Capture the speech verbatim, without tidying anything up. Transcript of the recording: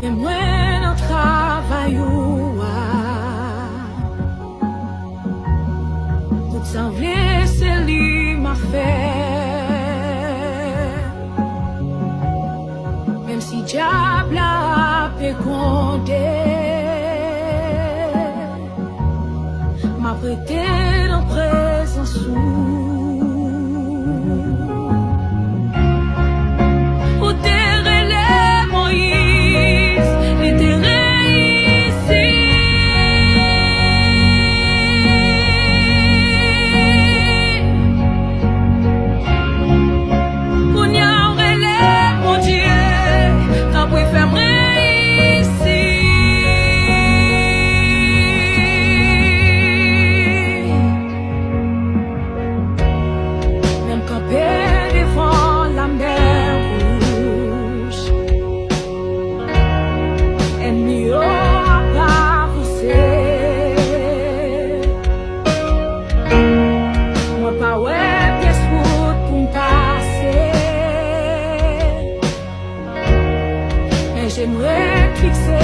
Men mwen nan travay ou a. Tout sa m vle se li m ap fè. Menm si dyab la ap gronde, m ap rete nan prezans ou. Ou te rele Moyiz, li te reyisi. Kounye a w rele Bondye, tanpri fè m reyisi. Menm kanpe devan lamè wouj, ènmi yo ap avanse. Mwen pa wè pyès wout pou m pase. Men je m ret fikse